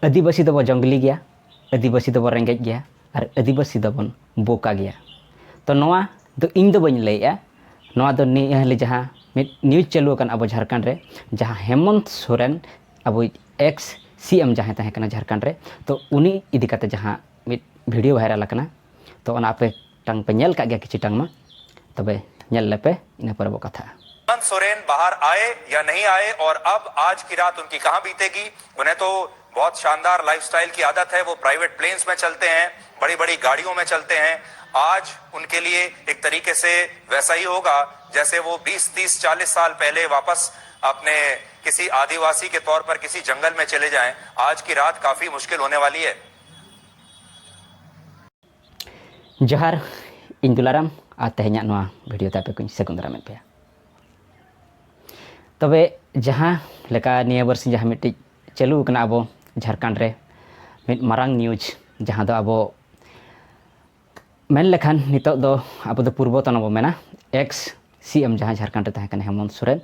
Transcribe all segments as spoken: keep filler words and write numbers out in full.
ᱟᱹᱫᱤᱵᱟᱹᱥᱤ ᱫᱚᱵᱚ ᱡᱚᱝᱜᱽᱞᱤ ᱜᱮᱭᱟ, ᱟᱹᱫᱤᱵᱟᱹᱥᱤ ᱫᱚᱵᱚ ᱨᱮᱸᱜᱮᱡ ᱜᱮᱭᱟ, ᱟᱨ ᱟᱹᱫᱤᱵᱟᱹᱥᱤ ᱫᱚᱵᱚᱱ ᱵᱚᱠᱟ ᱜᱮᱭᱟ᱾ ᱛᱚ ᱱᱚᱣᱟ ᱫᱚ ᱤᱧ ᱫᱚ ᱵᱟᱹᱧ ᱞᱟᱹᱭᱮᱜᱼᱟ, ᱱᱚᱣᱟ ᱫᱚ ᱱᱤᱭᱟᱹ ᱦᱟᱹᱞᱤ ᱡᱟᱦᱟᱸ ᱢᱤᱫ ᱱᱤᱭᱩᱡᱽ ᱪᱟᱹᱞᱩ ᱟᱠᱟᱱ ᱟᱵᱚ ᱡᱷᱟᱲᱠᱷᱚᱸᱰ ᱨᱮ, ᱡᱟᱦᱟᱸ ᱦᱮᱢᱚᱱᱛ ᱥᱚᱨᱮᱱ, ᱟᱵᱚᱭᱤᱡ ᱮᱠᱥ ᱥᱤ ᱮᱢ ᱡᱟᱦᱟᱸᱭ ᱛᱟᱦᱮᱸ ᱠᱟᱱᱟ ᱡᱷᱟᱲᱠᱷᱚᱸᱰ ᱨᱮ, ᱛᱚ ᱩᱱᱤ ᱤᱫᱤ ᱠᱟᱛᱮ ᱡᱟᱦᱟᱸ ᱢᱤᱫ ᱵᱷᱤᱰᱤᱭᱳ ᱵᱷᱟᱭᱨᱟᱞ ᱟᱠᱟᱱᱟ, ᱛᱚ ᱚᱱᱟ ᱟᱯᱮ ᱴᱟᱝ ᱯᱮ ᱧᱮᱞ ᱠᱟᱜ ᱜᱮᱭᱟ ᱠᱤᱪᱷᱩ ᱴᱟᱝ ᱢᱟ, ᱛᱚᱵᱮ ᱧᱮᱞ ᱞᱮᱯᱮ, ᱤᱱᱟᱹ ᱯᱚᱨᱮ ᱵᱚ ᱠᱟᱛᱷᱟᱜᱼᱟ᱾ हेमंत सोरेन बाहर आए या नहीं आए और अब आज की रात उनकी कहाँ बीतेगी, उन्हें तो बहुत शानदार लाइफस्टाइल की आदत है। वो प्राइवेट प्लेन्स में चलते हैं, बड़ी बड़ी गाड़ियों में चलते हैं। आज उनके लिए एक तरीके से वैसा ही होगा जैसे वो बीस, तीस, चालीस साल पहले वापस अपने किसी आदिवासी के तौर पर किसी जंगल में चले जाएं। आज की रात काफ़ी मुश्किल होने वाली है। ᱡᱚᱦᱟᱨ, ᱤᱧ ᱫᱩᱞᱟᱨᱟᱢ, ᱟᱨ ᱛᱮᱦᱮᱧᱟᱜ ᱱᱚᱣᱟ ᱵᱷᱤᱰᱤᱭᱳ ᱛᱮ ᱟᱯᱮ ᱠᱚᱧ ᱥᱟᱹᱜᱩᱱ ᱫᱟᱨᱟᱢᱮᱫ ᱯᱮᱭᱟ᱾ ᱛᱚᱵᱮ ᱡᱟᱦᱟᱸ ᱞᱮᱠᱟ ᱱᱤᱭᱟᱹ ᱵᱟᱨᱥᱤᱧ ᱡᱟᱦᱟᱸ ᱢᱤᱫᱴᱤᱡ ᱪᱟᱹᱞᱩ ᱟᱠᱟᱱᱟ ᱟᱵᱚ ᱡᱷᱟᱲᱠᱷᱚᱸᱰ ᱨᱮ ᱢᱤᱫ ᱢᱟᱨᱟᱝ ᱱᱤᱭᱩᱡᱽ, ᱡᱟᱦᱟᱸ ᱫᱚ ᱟᱵᱚ ᱢᱮᱱ ᱞᱮᱠᱷᱟᱱ ᱱᱤᱛᱚᱜ ᱫᱚ ᱟᱵᱚ ᱫᱚ ᱯᱩᱨᱵᱚᱛᱚᱱ ᱵᱚ ᱢᱮᱱᱟ, ᱮᱠᱥ ᱥᱤ ᱮᱢ ᱡᱟᱦᱟᱸᱭ ᱡᱷᱟᱲᱠᱷᱚᱸᱰ ᱨᱮ ᱛᱟᱦᱮᱸ ᱠᱟᱱᱟ ᱦᱮᱢᱚᱱᱛ ᱥᱚᱨᱮᱱ,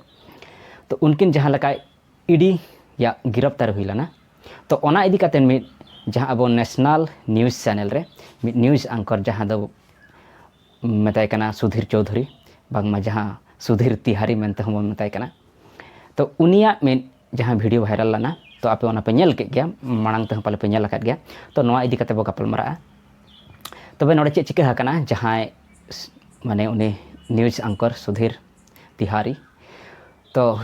ᱛᱚ ᱩᱱᱠᱤᱱ ᱡᱟᱦᱟᱸ ᱞᱮᱠᱟ ᱤ ᱰᱤ ᱭᱟᱜ ᱜᱤᱨᱟᱯᱛᱟᱨ ᱦᱩᱭ ᱞᱮᱱᱟ, ᱛᱚ ᱚᱱᱟ ᱤᱫᱤ ᱠᱟᱛᱮ ᱢᱤᱫ ᱡᱟᱦᱟᱸ ᱟᱵᱚ ᱱᱮᱥᱱᱟᱞ ᱱᱤᱭᱩᱡᱽ ᱪᱮᱱᱮᱞ ᱨᱮ ᱢᱤᱫ ᱱᱤᱭᱩᱡᱽ ᱟᱝᱠᱚᱨ ᱡᱟᱦᱟᱸ ᱫᱚ ᱢᱮᱛᱟᱭ ᱠᱟᱱᱟ ᱥᱩᱫᱷᱤᱨ ᱪᱳᱣᱫᱷᱩᱨᱤ, ᱵᱟᱝᱢᱟ ᱡᱟᱦᱟᱸ ᱥᱩᱫᱷᱤᱨ ᱛᱤᱦᱟᱨᱤ ᱢᱮᱱᱛᱮ ᱦᱚᱸᱵᱚᱱ ᱢᱮᱛᱟᱭ ᱠᱟᱱᱟ᱾ ᱛᱚ ᱩᱱᱤᱭᱟᱜ ᱢᱤᱫ ᱡᱟᱦᱟᱸ ᱵᱷᱤᱰᱤᱭᱳ ᱵᱷᱟᱭᱨᱟᱞ ᱞᱮᱱᱟ, ᱛᱚ ᱟᱯᱮ ᱚᱱᱟ ᱯᱮ ᱧᱮᱞ ᱠᱮᱫ ᱜᱮᱭᱟ, ᱢᱟᱲᱟᱝ ᱛᱮᱦᱚᱸ ᱯᱟᱞᱮ ᱯᱮ ᱧᱮᱞ ᱟᱠᱟᱫ ᱜᱮᱭᱟ᱾ ᱛᱚ ᱱᱚᱣᱟ ᱤᱫᱤ ᱠᱟᱛᱮ ᱵᱚ ᱜᱟᱯᱟᱞ ᱢᱟᱨᱟᱜᱼᱟ᱾ ᱛᱚᱵᱮ ᱱᱚᱰᱮ ᱪᱮᱫ ᱪᱤᱠᱟᱹ ᱟᱠᱟᱱᱟ, ᱡᱟᱦᱟᱸᱭ ᱢᱟᱱᱮ ᱩᱱᱤ ᱱᱤᱭᱩᱡᱽ ᱟᱝᱠᱚᱨ ᱥᱩᱫᱷᱤᱨ ᱛᱤᱦᱟᱨᱤ, ᱛᱚ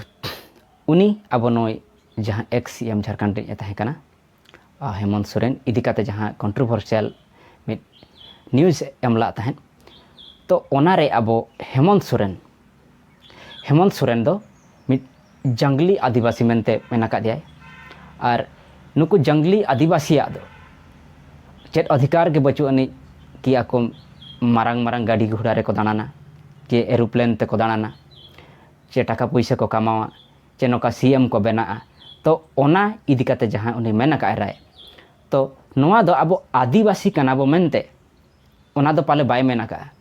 ᱩᱱᱤ ᱟᱵᱚ ᱱᱩᱭ ᱡᱟᱦᱟᱸ ᱮᱠᱥ ᱥᱤ ᱮᱢ ᱡᱷᱟᱲᱠᱷᱚᱸᱰ ᱨᱤᱱᱤᱡ ᱮ ᱛᱟᱦᱮᱸ ᱠᱟᱱᱟ, ᱟᱨ ᱦᱮᱢᱚᱱᱛ ᱥᱚᱨᱮᱱ ᱤᱫᱤ ᱠᱟᱛᱮ ᱡᱟᱦᱟᱸ ᱠᱚᱱᱴᱨᱳᱵᱷᱟᱨᱥᱤᱭᱟᱞ ᱢᱤᱫ ᱱᱤᱭᱩᱡᱽ ᱮᱢ ᱞᱟᱜ ᱛᱟᱦᱮᱸᱫ, ᱛᱚ ᱚᱱᱟᱨᱮ ᱟᱵᱚ ᱦᱮᱢᱚᱱᱛ ᱥᱚᱨᱮᱱ, ᱦᱮᱢᱚᱱᱛ ᱥᱚᱨᱮᱱ ᱫᱚ ᱢᱤᱫ ᱡᱟᱝᱜᱽᱞᱤ ᱟᱹᱫᱤᱵᱟᱹᱥᱤ ᱢᱮᱱᱛᱮ ᱢᱮᱱ ᱟᱠᱟᱫᱮᱭᱟᱭ᱾ ᱟᱨ ᱱᱩᱠᱩ ᱡᱟᱝᱜᱽᱞᱤ ᱟᱹᱫᱤᱵᱟᱹᱥᱤᱭᱟᱜ ᱫᱚ ᱪᱮᱫ ᱚᱫᱷᱤᱠᱟᱨ ᱜᱮ ᱵᱟᱹᱪᱩᱜ ᱟᱹᱱᱤᱡ ᱠᱤ ᱟᱠᱚ ᱢᱟᱨᱟᱝ ᱢᱟᱨᱟᱝ ᱜᱟᱹᱰᱤ ᱜᱷᱚᱲᱟ ᱨᱮᱠᱚ ᱫᱟᱬᱟᱱᱟ, ᱪᱮ ᱮᱨᱳᱯᱞᱮᱱ ᱛᱮᱠᱚ ᱫᱟᱬᱟᱱᱟ, ᱪᱮ ᱴᱟᱠᱟ ᱯᱩᱭᱥᱟᱹ ᱠᱚ ᱠᱟᱢᱟᱣᱟ, ᱪᱮ ᱱᱚᱝᱠᱟ ᱥᱤ ᱮᱢ ᱠᱚ ᱵᱮᱱᱟᱜᱼᱟ᱾ ᱛᱚ ᱚᱱᱟ ᱤᱫᱤ ᱠᱟᱛᱮ ᱡᱟᱦᱟᱸ ᱩᱱᱤ ᱢᱮᱱ ᱟᱠᱟᱫ ᱨᱟᱭ, ᱛᱚ ᱱᱚᱣᱟ ᱫᱚ ᱟᱵᱚ ᱟᱹᱫᱤᱵᱟᱹᱥᱤ ᱠᱟᱱᱟ ᱵᱚ ᱢᱮᱱᱛᱮ ᱚᱱᱟ ᱫᱚ ᱯᱟᱞᱮ ᱵᱟᱭ ᱢᱮᱱ ᱟᱠᱟᱫᱼᱟ᱾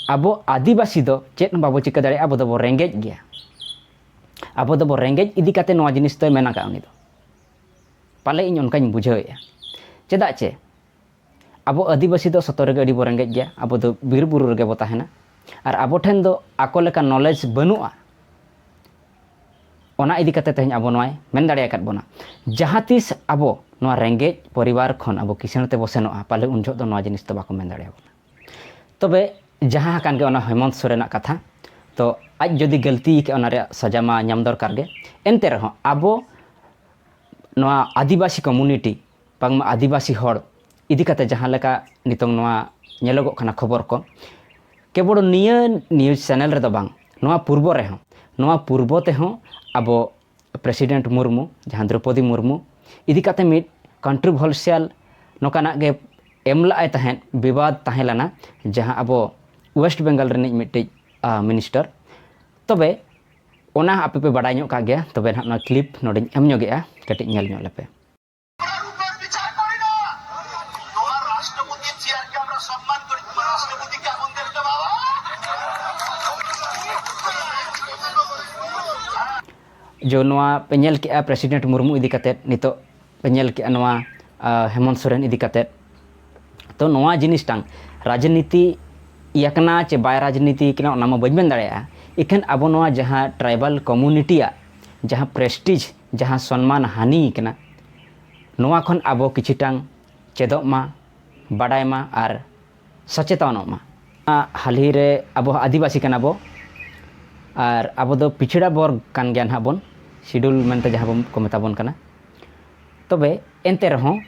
ᱟᱵᱚ ᱟᱹᱫᱤᱵᱟᱹᱥᱤ ᱫᱚ ᱪᱮᱫ ᱦᱚᱸ ᱵᱟᱵᱚ ᱪᱤᱠᱟᱹ ᱫᱟᱲᱮᱭᱟᱜᱼᱟ, ᱟᱵᱚ ᱫᱚᱵᱚ ᱨᱮᱸᱜᱮᱡ ᱜᱮᱭᱟ᱾ ᱟᱵᱚ ᱫᱚᱵᱚ ᱨᱮᱸᱜᱮᱡ ᱤᱫᱤ ᱠᱟᱛᱮ ᱱᱚᱣᱟ ᱡᱤᱱᱤᱥ ᱫᱚᱭ ᱢᱮᱱ ᱟᱠᱟᱫᱼᱟ ᱩᱱᱤ ᱫᱚ᱾ ᱯᱟᱞᱮ ᱤᱧ ᱚᱱᱠᱟᱧ ᱵᱩᱡᱷᱟᱹᱣᱮᱫᱼᱟ᱾ ᱪᱮᱫᱟᱜ ᱪᱮ ᱟᱵᱚ ᱟᱹᱫᱤᱵᱟᱹᱥᱤ ᱫᱚ ᱥᱚᱛᱚ ᱨᱮᱜᱮ ᱟᱹᱰᱤ ᱵᱚ ᱨᱮᱸᱜᱮᱡ ᱜᱮᱭᱟ, ᱟᱵᱚ ᱫᱚ ᱵᱤᱨ ᱵᱩᱨᱩ ᱨᱮᱜᱮ ᱵᱚ ᱛᱟᱦᱮᱱᱟ, ᱟᱨ ᱟᱵᱚ ᱴᱷᱮᱱ ᱫᱚ ᱟᱠᱚ ᱞᱮᱠᱟ ᱱᱚᱞᱮᱡᱽ ᱵᱟᱹᱱᱩᱜᱼᱟ᱾ ᱚᱱᱟ ᱤᱫᱤ ᱠᱟᱛᱮ ᱛᱮᱦᱮᱧ ᱟᱵᱚ ᱱᱚᱣᱟᱭ ᱢᱮᱱ ᱫᱟᱲᱮ ᱟᱠᱟᱫ ᱵᱚᱱᱟ᱾ ᱡᱟᱦᱟᱸ ᱛᱤᱥ ᱟᱵᱚ ᱱᱚᱣᱟ ᱨᱮᱸᱜᱮᱡ ᱯᱚᱨᱤᱵᱟᱨ ᱠᱷᱚᱱ ᱟᱵᱚ ᱠᱤᱥᱟᱹᱬ ᱛᱮᱵᱚ ᱥᱮᱱᱚᱜᱼᱟ, ᱯᱟᱞᱮ ᱩᱱ ᱡᱚᱦᱚᱜ ᱫᱚ ᱱᱚᱣᱟ ᱡᱤᱱᱤᱥ ᱫᱚ ᱵᱟᱠᱚ ᱢᱮᱱ ᱫᱟᱲᱮᱭᱟᱵᱚᱱᱟ᱾ ᱛᱚᱵᱮ ᱡᱟᱦᱟᱸ ᱟᱠᱟᱱ ᱜᱮ ᱚᱱᱟ ᱦᱮᱢᱚᱱᱛ ᱥᱚᱨᱮᱱᱟᱜ ᱠᱟᱛᱷᱟ, ᱛᱚ ᱟᱡ ᱡᱩᱫᱤ ᱜᱟᱹᱞᱛᱤ ᱠᱮᱫ, ᱚᱱᱟ ᱨᱮᱭᱟᱜ ᱥᱟᱡᱟ ᱢᱟ ᱧᱟᱢ ᱫᱚᱨᱠᱟᱨ ᱜᱮ᱾ ᱮᱱᱛᱮ ᱨᱮᱦᱚᱸ ᱟᱵᱚ ᱱᱚᱣᱟ ᱟᱹᱫᱤᱵᱟᱹᱥᱤ ᱠᱚᱢᱩᱱᱤᱴᱤ, ᱵᱟᱝᱢᱟ ᱟᱹᱫᱤᱵᱟᱹᱥᱤ ᱦᱚᱲ ᱤᱫᱤ ᱠᱟᱛᱮ ᱡᱟᱦᱟᱸ ᱞᱮᱠᱟ ᱱᱤᱛᱚᱝ ᱱᱚᱣᱟ ᱧᱮᱞᱚᱜᱚᱜ ᱠᱟᱱᱟ ᱠᱷᱚᱵᱚᱨ ᱠᱚ, ᱠᱮᱵᱚᱞ ᱱᱤᱭᱟᱹ ᱱᱤᱭᱩᱡᱽ ᱪᱮᱱᱮᱞ ᱨᱮᱫᱚ ᱵᱟᱝ, ᱱᱚᱣᱟ ᱯᱩᱨᱵᱚ ᱨᱮᱦᱚᱸ, ᱱᱚᱣᱟ ᱯᱩᱨᱵᱚ ᱛᱮᱦᱚᱸ ᱟᱵᱚ ᱯᱨᱮᱥᱤᱰᱮᱱᱴ ᱢᱩᱨᱢᱩ, ᱡᱟᱦᱟᱸ ᱫᱨᱚᱯᱚᱫᱤ ᱢᱩᱨᱢᱩ ᱤᱫᱤ ᱠᱟᱛᱮ ᱢᱤᱫ ᱠᱚᱱᱴᱨᱳᱵᱷᱟᱨᱥᱤᱭᱟᱞ ᱱᱚᱝᱠᱟᱱᱟᱜ ᱜᱮ ᱮᱢ ᱞᱟᱜᱼᱟᱭ ᱛᱟᱦᱮᱸᱫ, ᱵᱤᱵᱟᱫ ᱛᱟᱦᱮᱸ ᱞᱮᱱᱟ, ᱡᱟᱦᱟᱸ ᱟᱵᱚ ᱳᱭᱮᱥᱴ ᱵᱮᱝᱜᱚᱞ ᱨᱤᱱᱤᱡ ᱢᱤᱫᱴᱤᱡ ᱢᱤᱱᱤᱥᱴᱟᱨ᱾ ᱛᱚᱵᱮ ᱚᱱᱟ ᱟᱯᱮ ᱯᱮ ᱵᱟᱰᱟᱭ ᱧᱚᱜ ᱠᱟᱜ ᱜᱮᱭᱟ᱾ ᱛᱚᱵᱮ ᱱᱟᱦᱟᱜ ᱱᱚᱣᱟ ᱠᱞᱤᱯ ᱱᱚᱰᱮᱧ ᱮᱢ ᱧᱚᱜᱮᱜᱼᱟ, ᱠᱟᱹᱴᱤᱡ ᱧᱮᱞ ᱧᱚᱜ ᱞᱮᱯᱮ᱾ তোমার উপর বিচার করি না। তোমার রাষ্ট্রপতির চেয়ারকে আমরা সম্মান করি, তোমার রাষ্ট্রপতি কেমন দেখতে বাবা? ᱡᱚ ᱱᱚᱣᱟ ᱯᱮ ᱧᱮᱞ ᱠᱮᱜᱼᱟ ᱯᱨᱮᱥᱤᱰᱮᱱᱴ ᱢᱩᱨᱢᱩ ᱤᱫᱤ ᱠᱟᱛᱮᱫ, ᱱᱤᱛᱚᱜ ᱯᱮ ᱧᱮᱞ ᱠᱮᱜᱼᱟ ᱱᱚᱣᱟ ᱦᱮᱢᱚᱱᱛ ᱥᱚᱨᱮᱱ ᱤᱫᱤ ᱠᱟᱛᱮᱫ᱾ ᱛᱚ ᱱᱚᱣᱟ ᱡᱤᱱᱤᱥᱴᱟᱝ ᱨᱟᱡᱽᱱᱤᱛᱤ ᱤᱭᱟᱹ ᱠᱟᱱᱟ ᱪᱮ ᱵᱟᱭ ᱨᱟᱡᱽᱱᱤᱛᱤ ᱠᱟᱱᱟ, ᱚᱱᱟ ᱢᱟ ᱵᱟᱹᱧ ᱢᱮᱱ ᱫᱟᱲᱮᱭᱟᱜᱼᱟ᱾ ᱤᱠᱷᱟᱹᱱ ᱟᱵᱚ ᱱᱚᱣᱟ ᱡᱟᱦᱟᱸ ᱴᱨᱟᱭᱵᱟᱞ ᱠᱚᱢᱩᱱᱤᱴᱤᱭᱟᱜ ᱡᱟᱦᱟᱸ ᱯᱨᱮᱥᱴᱤᱡᱽ, ᱡᱟᱦᱟᱸ ᱥᱚᱱᱢᱟᱱ ᱦᱟᱹᱱᱤ ᱠᱟᱱᱟ, ᱱᱚᱣᱟ ᱠᱷᱚᱱ ᱟᱵᱚ ᱠᱤᱪᱷᱤᱴᱟᱝ ᱪᱮᱫᱚᱜ ᱢᱟ, ᱵᱟᱰᱟᱭ ᱢᱟ ᱟᱨ ᱥᱚᱪᱮᱛᱚᱱᱚᱜ ᱢᱟ᱾ ᱦᱟᱹᱞᱤ ᱨᱮ ᱟᱵᱚ ᱟᱹᱫᱤᱵᱟᱹᱥᱤ ᱠᱟᱱᱟ ᱵᱚ, ᱟᱨ ᱟᱵᱚ ᱫᱚ ᱯᱤᱪᱷᱲᱟ ᱵᱚᱨᱜᱽ ᱠᱟᱱ ᱜᱮᱭᱟ ᱱᱟᱦᱟᱜ ᱵᱚᱱ, ᱥᱤᱰᱩᱞ ᱢᱮᱱᱛᱮ ᱡᱟᱦᱟᱸ ᱵᱚᱱ ᱠᱚ ᱢᱮᱛᱟ ᱵᱚᱱ ᱠᱟᱱᱟ᱾ ᱛᱚᱵᱮ ᱮᱱᱛᱮ ᱨᱮᱦᱚᱸ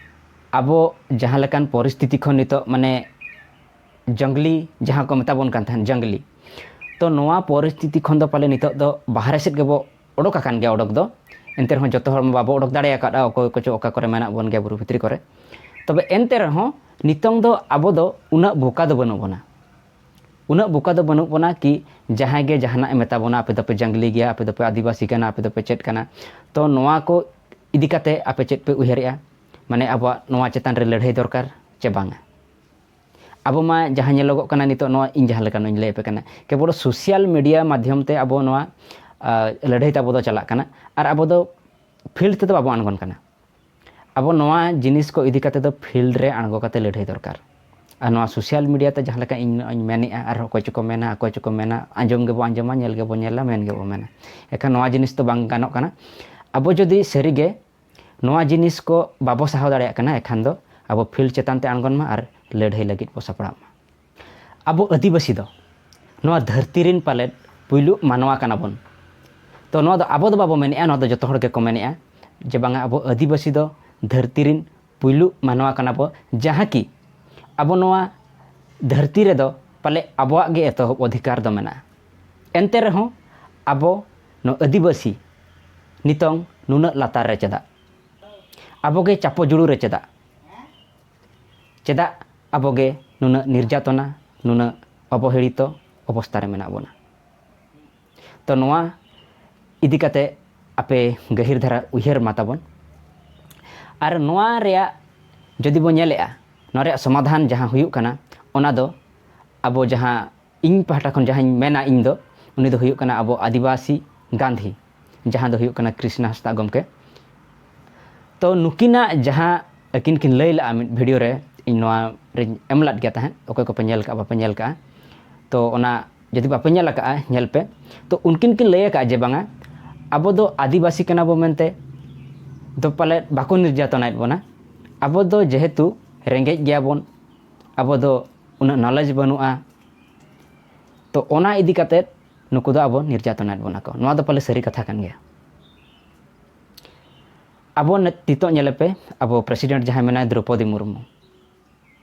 ᱟᱵᱚ ᱡᱟᱦᱟᱸ ᱞᱮᱠᱟᱱ ᱯᱚᱨᱤᱥᱛᱷᱤᱛᱤ ᱠᱷᱚᱱ ᱱᱤᱛᱚᱜ ᱢᱟᱱᱮ ᱡᱟᱝᱞᱤ ᱡᱟᱦᱟᱸ ᱠᱚ ᱢᱮᱛᱟ ᱵᱚᱱ ᱠᱟᱱ ᱛᱟᱦᱮᱸᱫ ᱡᱟᱝᱞᱤ, ᱛᱚ ᱱᱚᱣᱟ ᱯᱚᱨᱤᱥᱛᱷᱤᱛᱤ ᱠᱷᱚᱱ ᱫᱚ ᱯᱟᱞᱮ ᱱᱤᱛᱚᱜ ᱫᱚ ᱵᱟᱦᱨᱮ ᱥᱮᱫ ᱜᱮᱵᱚ ᱚᱰᱚᱠ ᱟᱠᱟᱱ ᱜᱮᱭᱟ ᱚᱰᱚᱠ ᱫᱚ᱾ ᱮᱱᱛᱮ ᱨᱮᱦᱚᱸ ᱡᱚᱛᱚ ᱦᱚᱲ ᱢᱟ ᱵᱟᱵᱚ ᱚᱰᱚᱠ ᱫᱟᱲᱮ ᱟᱠᱟᱫᱼᱟ, ᱚᱠᱚᱭ ᱠᱚᱪᱚ ᱚᱠᱟ ᱠᱚᱨᱮ ᱢᱮᱱᱟᱜ ᱵᱚᱱ ᱜᱮᱭᱟ ᱵᱩᱨᱩ ᱵᱷᱤᱛᱨᱤ ᱠᱚᱨᱮ᱾ ᱛᱚᱵᱮ ᱮᱱᱛᱮ ᱨᱮᱦᱚᱸ ᱱᱤᱛᱚᱝ ᱫᱚ ᱟᱵᱚ ᱫᱚ ᱩᱱᱟᱹᱜ ᱵᱚᱠᱟ ᱫᱚ ᱵᱟᱹᱱᱩᱜ ᱵᱚᱱᱟ, ᱩᱱᱟᱹᱜ ᱵᱚᱠᱟ ᱫᱚ ᱵᱟᱹᱱᱩᱜ ᱵᱚᱱᱟ ᱠᱤ ᱡᱟᱦᱟᱸᱭ ᱜᱮ ᱡᱟᱦᱟᱱᱟᱜ ᱮ ᱢᱮᱛᱟ ᱵᱚᱱᱟ, "ᱟᱯᱮ ᱫᱚᱯᱮ ᱡᱟᱝᱞᱤ ᱜᱮᱭᱟ, ᱟᱯᱮ ᱫᱚᱯᱮ ᱟᱹᱫᱤᱵᱟᱹᱥᱤ ᱠᱟᱱᱟ, ᱟᱯᱮ ᱫᱚᱯᱮ ᱪᱮᱫ ᱠᱟᱱᱟ?" ᱛᱚ ᱱᱚᱣᱟ ᱠᱚ ᱤᱫᱤ ᱠᱟᱛᱮ ᱟᱯᱮ ᱪᱮᱫ ᱯᱮ ᱩᱭᱦᱟᱹᱨᱮᱜᱼᱟ? ᱢᱟᱱᱮ ᱟᱵᱚᱣᱟᱜ ᱱᱚᱣᱟ ᱪᱮᱛᱟᱱ ᱨᱮ ᱞᱟᱹᱲᱦᱟᱹᱭ ᱫᱚᱨᱠᱟᱨ ᱪᱮ ᱵᱟᱝᱟ? ᱟᱵᱚ ᱢᱟ ᱡᱟᱦᱟᱸ ᱧᱮᱞᱚᱜᱚᱜ ᱠᱟᱱᱟ ᱱᱤᱛᱚᱜ, ᱱᱚᱣᱟ ᱤᱧ ᱡᱟᱦᱟᱸ ᱞᱮᱠᱟ ᱱᱚᱣᱟᱧ ᱞᱟᱹᱭ ᱟᱯᱮ ᱠᱟᱱᱟ, ᱠᱮᱵᱚᱞ ᱥᱳᱥᱟᱞ ᱢᱤᱰᱤᱭᱟ ᱢᱟᱫᱽᱫᱷᱚᱢ ᱛᱮ ᱟᱵᱚ ᱱᱚᱣᱟ, ᱟ, ᱞᱟᱹᱲᱦᱟᱹᱭ ᱛᱟᱵᱚ ᱫᱚ ᱪᱟᱞᱟᱜ ᱠᱟᱱᱟ, ᱟᱨ ᱟᱵᱚ ᱫᱚ ᱯᱷᱤᱞᱰ ᱛᱮᱫᱚ ᱵᱟᱵᱚ ᱟᱬᱜᱚᱱ ᱠᱟᱱᱟ᱾ ᱟᱵᱚ ᱱᱚᱣᱟ ᱡᱤᱱᱤᱥ ᱠᱚ ᱤᱫᱤ ᱠᱟᱛᱮ ᱫᱚ field ᱨᱮ ᱟᱬᱜᱚ ᱠᱟᱛᱮ ᱞᱟᱹᱲᱦᱟᱹᱭ ᱫᱚᱨᱠᱟᱨ᱾ ᱟᱨ ᱱᱚᱣᱟ social media ᱛᱮ ᱡᱟᱦᱟᱸ ᱞᱮᱠᱟ ᱤᱧ ᱱᱚᱜᱼᱚᱭ ᱤᱧ ᱢᱮᱱᱮᱫᱼᱟ, ᱟᱨ ᱚᱠᱚᱭ ᱪᱚᱠᱚ ᱢᱮᱱᱟ, ᱚᱠᱚᱭ ᱪᱚᱠᱚ ᱢᱮᱱᱟ, ᱟᱸᱡᱚᱢ ᱜᱮᱵᱚ ᱟᱸᱡᱚᱢᱟ, ᱧᱮᱞ ᱜᱮᱵᱚ ᱧᱮᱞᱟ, ᱢᱮᱱ ᱜᱮᱵᱚ ᱢᱮᱱᱟ᱾ ᱮᱱᱠᱷᱟᱱ ᱱᱚᱣᱟ ᱡᱤᱱᱤᱥ ᱫᱚ ᱵᱟᱝ ᱜᱟᱱᱚᱜ ᱠᱟᱱᱟ᱾ ᱟᱵᱚ ᱡᱩᱫᱤ ᱥᱟᱹᱨᱤᱜᱮ ᱱᱚᱣᱟ ᱡᱤᱱᱤᱥ ᱠᱚ ᱵᱟᱵᱚ ᱥᱟᱦᱟᱣ ᱫᱟᱲᱮᱭᱟᱜ ᱠᱟᱱᱟ, ᱮᱱᱠᱷᱟᱱ ᱫᱚ ᱟᱵᱚ field ᱪᱮᱛᱟᱱ ᱛᱮ ᱟᱬᱜᱚᱱ ᱢᱟ ᱟᱨ ᱞᱟᱹᱲᱦᱟᱹᱭ ᱞᱟᱹᱜᱤᱫ ᱵᱚ ᱥᱟᱯᱲᱟᱜ ᱢᱟ᱾ ᱟᱵᱚ ᱟᱹᱫᱤᱵᱟᱹᱥᱤ ᱫᱚ ᱱᱚᱣᱟ ᱫᱷᱟᱹᱨᱛᱤ ᱨᱮᱱ ᱯᱟᱞᱮᱫ ᱯᱩᱭᱞᱩ ᱢᱟᱱᱣᱟ ᱠᱟᱱᱟ ᱵᱚᱱ᱾ ᱛᱚ ᱱᱚᱣᱟ ᱫᱚ ᱟᱵᱚ ᱫᱚ ᱵᱟᱵᱚ ᱢᱮᱱᱮᱜᱼᱟ, ᱱᱚᱣᱟ ᱫᱚ ᱡᱚᱛᱚ ᱦᱚᱲ ᱜᱮᱠᱚ ᱢᱮᱱᱮᱜᱼᱟ ᱡᱮ ᱵᱟᱝᱟ, ᱟᱵᱚ ᱟᱹᱫᱤᱵᱟᱹᱥᱤ ᱫᱚ ᱫᱷᱟᱹᱨᱛᱤ ᱨᱮᱱ ᱯᱩᱭᱞᱩ ᱢᱟᱱᱣᱟ ᱠᱟᱱᱟ ᱵᱚ, ᱡᱟᱦᱟᱸ ᱠᱤ ᱟᱵᱚ ᱱᱚᱣᱟ ᱫᱷᱟᱹᱨᱛᱤ ᱨᱮᱫᱚ ᱯᱟᱞᱮ ᱟᱵᱚᱣᱟᱜ ᱜᱮ ᱮᱛᱚᱦᱚᱵ ᱚᱫᱷᱤᱠᱟᱨ ᱫᱚ ᱢᱮᱱᱟᱜᱼᱟ᱾ ᱮᱱᱛᱮ ᱨᱮᱦᱚᱸ ᱟᱵᱚ ᱱᱚᱣᱟ ᱟᱹᱫᱤᱵᱟᱹᱥᱤ ᱱᱤᱛᱚᱝ ᱱᱩᱱᱟᱹᱜ ᱞᱟᱛᱟᱨ ᱨᱮ ᱪᱮᱫᱟᱜ? ᱟᱵᱚ ᱜᱮ ᱪᱟᱯᱚ ᱡᱩᱲᱩ ᱨᱮ ᱪᱮᱫᱟᱜ? ᱪᱮᱫᱟᱜ ᱟᱵᱚ ᱜᱮ ᱱᱩᱱᱟᱹᱜ ᱱᱤᱨᱡᱟᱛᱚᱱᱟ, ᱱᱩᱱᱟᱹᱜ ᱚᱵᱚᱦᱮᱲᱤᱛᱚ ᱚᱵᱚᱥᱛᱟ ᱨᱮ ᱢᱮᱱᱟᱜ ᱵᱚᱱᱟ? ᱛᱚ ᱱᱚᱣᱟ ᱤᱫᱤ ᱠᱟᱛᱮ ᱟᱯᱮ ᱜᱟᱹᱦᱤᱨ ᱫᱷᱟᱨᱟ ᱩᱭᱦᱟᱹᱨ ᱢᱟ ᱛᱟᱵᱚᱱ᱾ ᱟᱨ ᱱᱚᱣᱟ ᱨᱮᱭᱟᱜ ᱡᱩᱫᱤ ᱵᱚᱱ ᱧᱮᱞᱮᱜᱼᱟ, ᱱᱚᱣᱟ ᱨᱮᱭᱟᱜ ᱥᱚᱢᱟᱫᱷᱟᱱ ᱡᱟᱦᱟᱸ ᱦᱩᱭᱩᱜ ᱠᱟᱱᱟ, ᱚᱱᱟ ᱫᱚ ᱟᱵᱚ ᱡᱟᱦᱟᱸ, ᱤᱧ ᱯᱟᱦᱴᱟ ᱠᱷᱚᱱ ᱡᱟᱦᱟᱸᱧ ᱢᱮᱱᱟ ᱤᱧ ᱫᱚ, ᱩᱱᱤ ᱫᱚ ᱦᱩᱭᱩᱜ ᱠᱟᱱᱟ ᱟᱵᱚ ᱟᱹᱫᱤᱵᱟᱹᱥᱤ ᱜᱟᱱᱫᱷᱤ, ᱡᱟᱦᱟᱸ ᱫᱚ ᱦᱩᱭᱩᱜ ᱠᱟᱱᱟ ᱠᱨᱤᱥᱱᱟ ᱦᱟᱸᱥᱫᱟ ᱜᱚᱢᱠᱮ᱾ ᱛᱚ ᱱᱩᱠᱤᱱᱟᱜ ᱡᱟᱦᱟᱸ ᱟᱹᱠᱤᱱ ᱠᱤᱱ ᱞᱟᱹᱭ ᱞᱟᱜᱼᱟ ᱢᱤᱫ video ᱨᱮ, ᱤᱧ ᱱᱚᱣᱟ ᱨᱮᱧ ᱮᱢ ᱞᱮᱫ ᱜᱮᱭᱟ ᱛᱟᱦᱮᱸᱫ, ᱚᱠᱚᱭ ᱠᱚᱯᱮ ᱧᱮᱞ ᱠᱟᱜᱼᱟ ᱵᱟᱯᱮ ᱧᱮᱞ ᱠᱟᱜᱼᱟ᱾ ᱛᱚ ᱚᱱᱟ ᱡᱩᱫᱤ ᱵᱟᱯᱮ ᱧᱮᱞ ᱟᱠᱟᱫᱼᱟ, ᱧᱮᱞ ᱯᱮ᱾ ᱛᱚ ᱩᱱᱠᱤᱱ ᱠᱤᱱ ᱞᱟᱹᱭ ᱟᱠᱟᱫᱼᱟ ᱡᱮ ᱵᱟᱝᱟ, ᱟᱵᱚ ᱫᱚ ᱟᱹᱫᱤᱵᱟᱹᱥᱤ ᱠᱟᱱᱟ ᱵᱚ ᱢᱮᱱᱛᱮ ᱫᱚ ᱯᱟᱞᱮᱫ ᱵᱟᱠᱚ ᱱᱤᱨᱡᱟᱛᱚᱱᱟᱭᱮᱫ ᱵᱚᱱᱟ᱾ ᱟᱵᱚ ᱫᱚ ᱡᱮᱦᱮᱛᱩ ᱨᱮᱸᱜᱮᱡ ᱜᱮᱭᱟᱵᱚᱱ, ᱟᱵᱚ ᱫᱚ ᱩᱱᱟᱹᱜ knowledge ᱵᱟᱹᱱᱩᱜᱼᱟ, ᱛᱚ ᱚᱱᱟ ᱤᱫᱤ ᱠᱟᱛᱮᱫ ᱱᱩᱠᱩ ᱫᱚ ᱟᱵᱚ ᱱᱤᱨᱡᱟᱛᱚᱱᱟᱭᱮᱫ ᱵᱚᱱᱟ ᱠᱚ᱾ ᱱᱚᱣᱟ ᱫᱚ ᱯᱟᱞᱮ ᱥᱟᱹᱨᱤ ᱠᱟᱛᱷᱟ ᱠᱟᱱ ᱜᱮᱭᱟ᱾ ᱟᱵᱚ ᱱᱤᱛᱚᱜ ᱧᱮᱞᱮ ᱯᱮ, ᱟᱵᱚ president ᱡᱟᱦᱟᱸᱭ ᱢᱮᱱᱟᱭ, ᱫᱨᱚᱯᱚᱫᱤ ᱢᱩᱨᱢᱩ,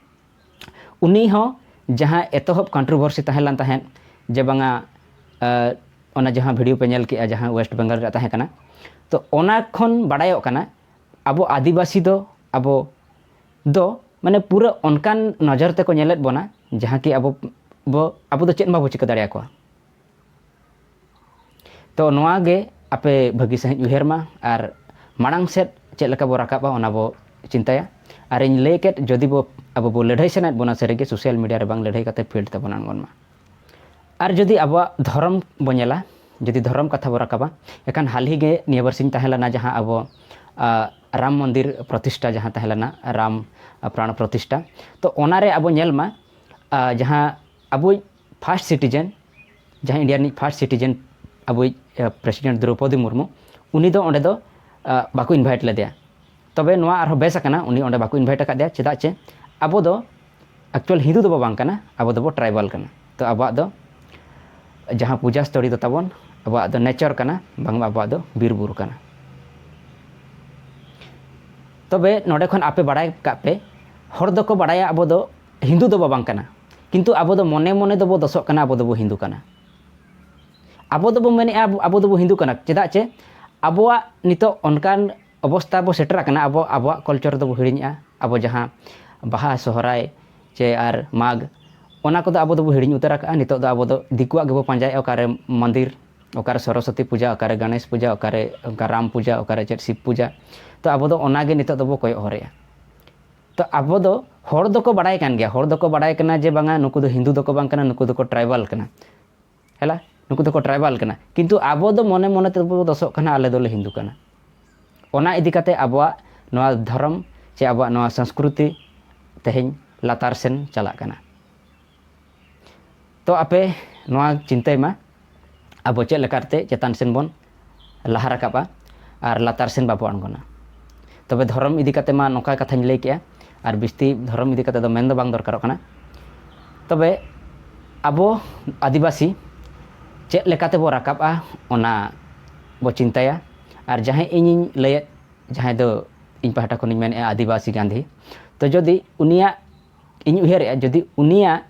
ᱩᱱᱤ ᱦᱚᱸ ᱡᱟᱦᱟᱸ ᱮᱛᱚᱦᱚᱵ controversy ᱛᱟᱦᱮᱸ ᱞᱮᱱ ᱛᱟᱦᱮᱸᱫ ᱡᱮ ᱵᱟᱝᱟ, ᱚᱱᱟ ᱡᱟᱦᱟᱸ video ᱯᱮ ᱧᱮᱞ ᱠᱮᱜᱼᱟ, ᱡᱟᱦᱟᱸ West Bengal ᱨᱮᱭᱟᱜ ᱛᱟᱦᱮᱸ ᱠᱟᱱᱟ, ᱛᱚ ᱚᱱᱟ ᱠᱷᱚᱱ ᱵᱟᱲᱟᱭᱚᱜ ᱠᱟᱱᱟ ᱟᱵᱚ ᱟᱹᱫᱤᱵᱟᱹᱥᱤ ᱫᱚ, ᱟᱵᱚ ᱫᱚ ᱢᱟᱱᱮ ᱯᱩᱨᱟᱹ ᱚᱱᱠᱟᱱ ᱱᱚᱡᱚᱨ ᱛᱮᱠᱚ ᱧᱮᱞᱮᱫ ᱵᱚᱱᱟ, ᱡᱟᱦᱟᱸ ᱠᱤ ᱟᱵᱚ ᱵᱚ, ᱟᱵᱚ ᱫᱚ ᱪᱮᱫ ᱦᱚᱸ ᱵᱟᱵᱚ ᱪᱤᱠᱟᱹ ᱫᱟᱲᱮᱭᱟᱠᱚᱣᱟ᱾ ᱛᱚ ᱱᱚᱣᱟ ᱜᱮ ᱟᱯᱮ ᱵᱷᱟᱹᱜᱤ ᱥᱟᱺᱦᱤᱡ ᱩᱭᱦᱟᱹᱨ ᱢᱟ, ᱟᱨ ᱢᱟᱲᱟᱝ ᱥᱮᱫ ᱪᱮᱫ ᱞᱮᱠᱟ ᱵᱚ ᱨᱟᱠᱟᱵᱼᱟ, ᱚᱱᱟ ᱵᱚ ᱪᱤᱱᱛᱟᱹᱭᱟ᱾ ᱟᱨ ᱤᱧ ᱞᱟᱹᱭ ᱠᱮᱫ, ᱡᱩᱫᱤ ᱵᱚ, ᱟᱵᱚ ᱵᱚ ᱞᱟᱹᱲᱦᱟᱹᱭ ᱥᱟᱱᱟᱭᱮᱫ ᱵᱚᱱᱟ ᱥᱟᱹᱨᱤᱜᱮ social media ᱨᱮ ᱵᱟᱝ ᱞᱟᱹᱲᱦᱟᱹᱭ ᱠᱟᱛᱮ field ᱛᱮᱵᱚᱱ ᱟᱬᱜᱚᱱ ᱢᱟ᱾ ᱟᱨ ᱡᱩᱫᱤ ᱟᱵᱚᱣᱟᱜ ᱫᱷᱚᱨᱚᱢ ᱵᱚ ᱧᱮᱞᱟ, ᱡᱩᱫᱤ ᱫᱷᱚᱨᱚᱢ ᱠᱟᱛᱷᱟ ᱵᱚ ᱨᱟᱠᱟᱵᱟ, ᱮᱱᱠᱷᱟᱱ ᱦᱟᱹᱞ ᱦᱤ ᱜᱮ ᱱᱤᱭᱟᱹ ᱵᱟᱨᱥᱤᱧ ᱛᱟᱦᱮᱸ ᱞᱮᱱᱟ ᱡᱟᱦᱟᱸ ᱟᱵᱚ, ᱟ, ᱨᱟᱢ ᱢᱚᱱᱫᱤᱨ ᱯᱨᱚᱛᱤᱥᱴᱷᱟ ᱡᱟᱦᱟᱸ ᱛᱟᱦᱮᱸ ᱞᱮᱱᱟ, ᱨᱟᱢ ᱯᱨᱟᱬ ᱯᱨᱚᱛᱤᱥᱴᱷᱟ, ᱛᱚ ᱚᱱᱟᱨᱮ ᱟᱵᱚ ᱧᱮᱞ ᱢᱟ, ᱟᱨ ᱡᱟᱦᱟᱸ ᱟᱵᱚᱭᱤᱡ first citizen, ᱡᱟᱦᱟᱸ ᱤᱱᱰᱤᱭᱟ ᱨᱤᱱᱤᱡ first citizen, ᱟᱵᱚᱭᱤᱡ ᱯᱨᱮᱥᱤᱰᱮᱱᱴ ᱫᱨᱳᱯᱚᱫᱤ ᱢᱩᱨᱢᱩ, ᱩᱱᱤ ᱫᱚ ᱚᱸᱰᱮ ᱫᱚ ᱵᱟᱠᱚ invite ᱞᱮᱫᱮᱭᱟ᱾ ᱛᱚᱵᱮ ᱱᱚᱣᱟ ᱟᱨᱦᱚᱸ ᱵᱮᱥ ᱟᱠᱟᱱᱟ, ᱩᱱᱤ ᱚᱸᱰᱮ ᱵᱟᱠᱚ invite ᱟᱠᱟᱫᱮᱭᱟ᱾ ᱪᱮᱫᱟᱜ ᱪᱮ ᱟᱵᱚ ᱫᱚ actual ᱦᱤᱱᱫᱩ ᱫᱚᱵᱚ ᱵᱟᱝ ᱠᱟᱱᱟ, ᱟᱵᱚ ᱫᱚᱵᱚ tribal ᱠᱟᱱᱟ᱾ ᱛᱚ ᱟᱵᱚᱣᱟᱜ ᱫᱚ ᱡᱟᱦᱟᱸ ᱯᱩᱡᱟ ᱥᱛᱷᱚᱞᱤ ᱫᱚ ᱛᱟᱵᱚᱱ, ᱟᱵᱚᱣᱟᱜ ᱫᱚ nature ᱠᱟᱱᱟ, ᱵᱟᱝᱢᱟ ᱟᱵᱚᱣᱟᱜ ᱫᱚ ᱵᱤᱨ ᱵᱩᱨᱩ ᱠᱟᱱᱟ᱾ ᱛᱚᱵᱮ ᱱᱚᱰᱮ ᱠᱷᱚᱱ ᱟᱯᱮ ᱵᱟᱲᱟᱭ ᱠᱟᱜ ᱯᱮ, ᱦᱚᱲ ᱫᱚᱠᱚ ᱵᱟᱲᱟᱭᱟ ᱟᱵᱚ ᱫᱚ ᱦᱤᱱᱫᱩ ᱫᱚᱵᱚ ᱵᱟᱝ ᱠᱟᱱᱟ, ᱠᱤᱱᱛᱩ ᱟᱵᱚ ᱫᱚ ᱢᱚᱱᱮ ᱢᱚᱱᱮ ᱫᱚᱵᱚ ᱫᱚᱥᱚᱜ ᱠᱟᱱᱟ, ᱟᱵᱚ ᱫᱚᱵᱚ ᱦᱤᱱᱫᱩ ᱠᱟᱱᱟ᱾ ᱟᱵᱚ ᱫᱚᱵᱚ ᱢᱮᱱᱮᱫᱼᱟ ᱟᱵᱚ, ᱟᱵᱚ ᱫᱚᱵᱚ ᱦᱤᱱᱫᱩ ᱠᱟᱱᱟ᱾ ᱪᱮᱫᱟᱜ ᱪᱮ ᱟᱵᱚᱣᱟᱜ ᱱᱤᱛᱚᱜ ᱚᱱᱠᱟᱱ ᱚᱵᱚᱥᱛᱟ ᱵᱚ ᱥᱮᱴᱮᱨ ᱟᱠᱟᱱᱟ, ᱟᱵᱚ ᱟᱵᱚᱣᱟᱜ culture ᱫᱚᱵᱚ ᱦᱤᱲᱤᱧᱮᱜᱼᱟ᱾ ᱟᱵᱚ ᱡᱟᱦᱟᱸ ᱵᱟᱦᱟ, ᱥᱚᱦᱨᱟᱭ ᱪᱮ ᱟᱨ ᱢᱟᱜᱽ, ᱚᱱᱟ ᱠᱚᱫᱚ ᱟᱵᱚ ᱫᱚᱵᱚ ᱦᱤᱲᱤᱧ ᱩᱛᱟᱹᱨ ᱟᱠᱟᱫᱼᱟ᱾ ᱱᱤᱛᱚᱜ ᱫᱚ ᱟᱵᱚ ᱫᱚ ᱫᱤᱠᱩᱣᱟᱜ ᱜᱮᱵᱚ ᱯᱟᱸᱡᱟᱭᱮᱫᱼᱟ, ᱚᱠᱟᱨᱮ ᱢᱚᱱᱫᱤᱨ, ᱚᱠᱟᱨᱮ ᱥᱚᱨᱚᱥᱚᱛᱤ ᱯᱩᱡᱟ, ᱚᱠᱟᱨᱮ ᱜᱚᱱᱮᱥ ᱯᱩᱡᱟ, ᱚᱠᱟᱨᱮ ᱚᱱᱠᱟ ᱨᱟᱢ ᱯᱩᱡᱟ, ᱚᱠᱟᱨᱮ ᱪᱮᱫ ᱥᱤᱵ ᱯᱩᱡᱟ᱾ ᱛᱚ ᱟᱵᱚ ᱫᱚ ᱚᱱᱟᱜᱮ ᱱᱤᱛᱚᱜ ᱫᱚᱵᱚ ᱠᱚᱭᱚᱜ ᱦᱚᱨᱮᱜᱼᱟ᱾ ᱛᱚ ᱟᱵᱚ ᱫᱚ, ᱦᱚᱲ ᱫᱚᱠᱚ ᱵᱟᱲᱟᱭ ᱠᱟᱱ ᱜᱮᱭᱟ, ᱦᱚᱲ ᱫᱚᱠᱚ ᱵᱟᱲᱟᱭ ᱠᱟᱱᱟ ᱡᱮ ᱵᱟᱝᱟ, ᱱᱩᱠᱩ ᱫᱚ ᱦᱤᱱᱫᱩ ᱫᱚᱠᱚ ᱵᱟᱝ ᱠᱟᱱᱟ, ᱱᱩᱠᱩ ᱫᱚᱠᱚ tribal ᱠᱟᱱᱟ᱾ ᱦᱮᱞᱟ, ᱱᱩᱠᱩ ᱫᱚᱠᱚ tribal ᱠᱟᱱᱟ, ᱠᱤᱱᱛᱩ ᱟᱵᱚ ᱫᱚ ᱢᱚᱱᱮ ᱢᱚᱱᱮ ᱛᱮᱵᱚ ᱫᱚᱥᱚᱜ ᱠᱟᱱᱟ, ᱟᱞᱮ ᱫᱚᱞᱮ ᱦᱤᱱᱫᱩ ᱠᱟᱱᱟ᱾ ᱚᱱᱟ ᱤᱫᱤ ᱠᱟᱛᱮ ᱟᱵᱚᱣᱟᱜ ᱱᱚᱣᱟ ᱫᱷᱚᱨᱚᱢ ᱪᱮ ᱟᱵᱚᱣᱟᱜ ᱱᱚᱣᱟ ᱥᱚᱝᱥᱠᱨᱤᱛᱤ ᱛᱮᱦᱮᱧ ᱞᱟᱛᱟᱨ ᱥᱮᱱ ᱪᱟᱞᱟᱜ ᱠᱟᱱᱟ᱾ ᱛᱚ ᱟᱯᱮ ᱱᱚᱣᱟ ᱪᱤᱱᱛᱟᱹᱭ ᱢᱟ, ᱟᱵᱚ ᱪᱮᱫ ᱞᱮᱠᱟᱛᱮ ᱪᱮᱛᱟᱱ ᱥᱮᱱ ᱵᱚᱱ ᱞᱟᱦᱟ ᱨᱟᱠᱟᱵᱼᱟ ᱟᱨ ᱞᱟᱛᱟᱨ ᱥᱮᱱ ᱵᱟᱵᱚ ᱟᱬᱜᱚᱱᱟ᱾ ᱛᱚᱵᱮ ᱫᱷᱚᱨᱚᱢ ᱤᱫᱤ ᱠᱟᱛᱮ ᱢᱟ ᱱᱚᱝᱠᱟ ᱠᱟᱛᱷᱟᱧ ᱞᱟᱹᱭ ᱠᱮᱜᱼᱟ, ᱟᱨ ᱵᱤᱥᱛᱤ ᱫᱷᱚᱨᱚᱢ ᱤᱫᱤ ᱠᱟᱛᱮ ᱫᱚ ᱢᱮᱱ ᱫᱚ ᱵᱟᱝ ᱫᱚᱨᱠᱟᱨᱚᱜ ᱠᱟᱱᱟ᱾ ᱛᱚᱵᱮ ᱟᱵᱚ ᱟᱹᱫᱤᱵᱟᱹᱥᱤ ᱪᱮᱫ ᱞᱮᱠᱟᱛᱮ ᱵᱚ ᱨᱟᱠᱟᱵᱼᱟ, ᱚᱱᱟ ᱵᱚ ᱪᱤᱱᱛᱟᱹᱭᱟ᱾ ᱟᱨ ᱡᱟᱦᱟᱸᱭ ᱤᱧᱤᱧ ᱞᱟᱹᱭᱮᱫ, ᱡᱟᱦᱟᱸᱭ ᱫᱚ ᱤᱧ ᱯᱟᱦᱴᱟ ᱠᱷᱚᱱᱤᱧ ᱢᱮᱱᱮᱫᱼᱟ ᱟᱹᱫᱤᱵᱟᱹᱥᱤ ᱜᱟᱱᱫᱷᱤ, ᱛᱚ ᱡᱩᱫᱤ ᱩᱱᱤᱭᱟᱜ, ᱤᱧ ᱩᱭᱦᱟᱹᱨᱮᱫᱼᱟ, ᱡᱩᱫᱤ ᱩᱱᱤᱭᱟᱜ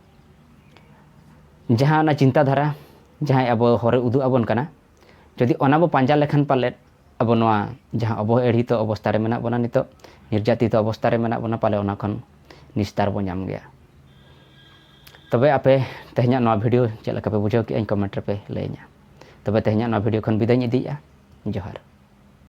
ᱡᱟᱦᱟᱸ ᱚᱱᱟ ᱪᱤᱱᱛᱟᱹ ᱫᱷᱟᱨᱟ, ᱡᱟᱦᱟᱸᱭ ᱟᱵᱚ ᱦᱚᱨᱮ ᱩᱫᱩᱜ ᱟᱵᱚᱱ ᱠᱟᱱᱟ, ᱡᱩᱫᱤ ᱚᱱᱟ ᱵᱚ ᱯᱟᱸᱡᱟ ᱞᱮᱠᱷᱟᱱ ᱯᱟᱞᱮᱫ ᱟᱵᱚ ᱱᱚᱣᱟ ᱡᱟᱦᱟᱸ ᱚᱵᱚᱦᱮᱲᱤᱛᱚ ᱚᱵᱚᱥᱛᱟ ᱨᱮ ᱢᱮᱱᱟᱜ ᱵᱚᱱᱟ, ᱱᱤᱛᱚᱜ ᱱᱤᱨᱡᱟᱛᱤᱛᱚ ᱚᱵᱚᱥᱛᱟ ᱨᱮ ᱢᱮᱱᱟᱜ ᱵᱚᱱᱟ, ᱯᱟᱞᱮ ᱚᱱᱟ ᱠᱷᱚᱱ ᱱᱤᱥᱛᱟᱨ ᱵᱚ ᱧᱟᱢ ᱜᱮᱭᱟ᱾ ᱛᱚᱵᱮ ᱟᱯᱮ ᱛᱮᱦᱮᱧᱟᱜ ᱱᱚᱣᱟ video ᱪᱮᱫ ᱞᱮᱠᱟ ᱯᱮ ᱵᱩᱡᱷᱟᱹᱣ ᱠᱮᱜᱼᱟ, ᱤᱧ comment ᱨᱮᱯᱮ ᱞᱟᱹᱭᱟᱹᱧᱟ᱾ ᱛᱚᱵᱮ ᱛᱮᱦᱮᱧᱟᱜ ᱱᱚᱣᱟ video ᱠᱷᱚᱱ ᱵᱤᱫᱟᱹᱭᱤᱧ ᱤᱫᱤᱭᱮᱜᱼᱟ᱾ ᱡᱚᱦᱟᱨ᱾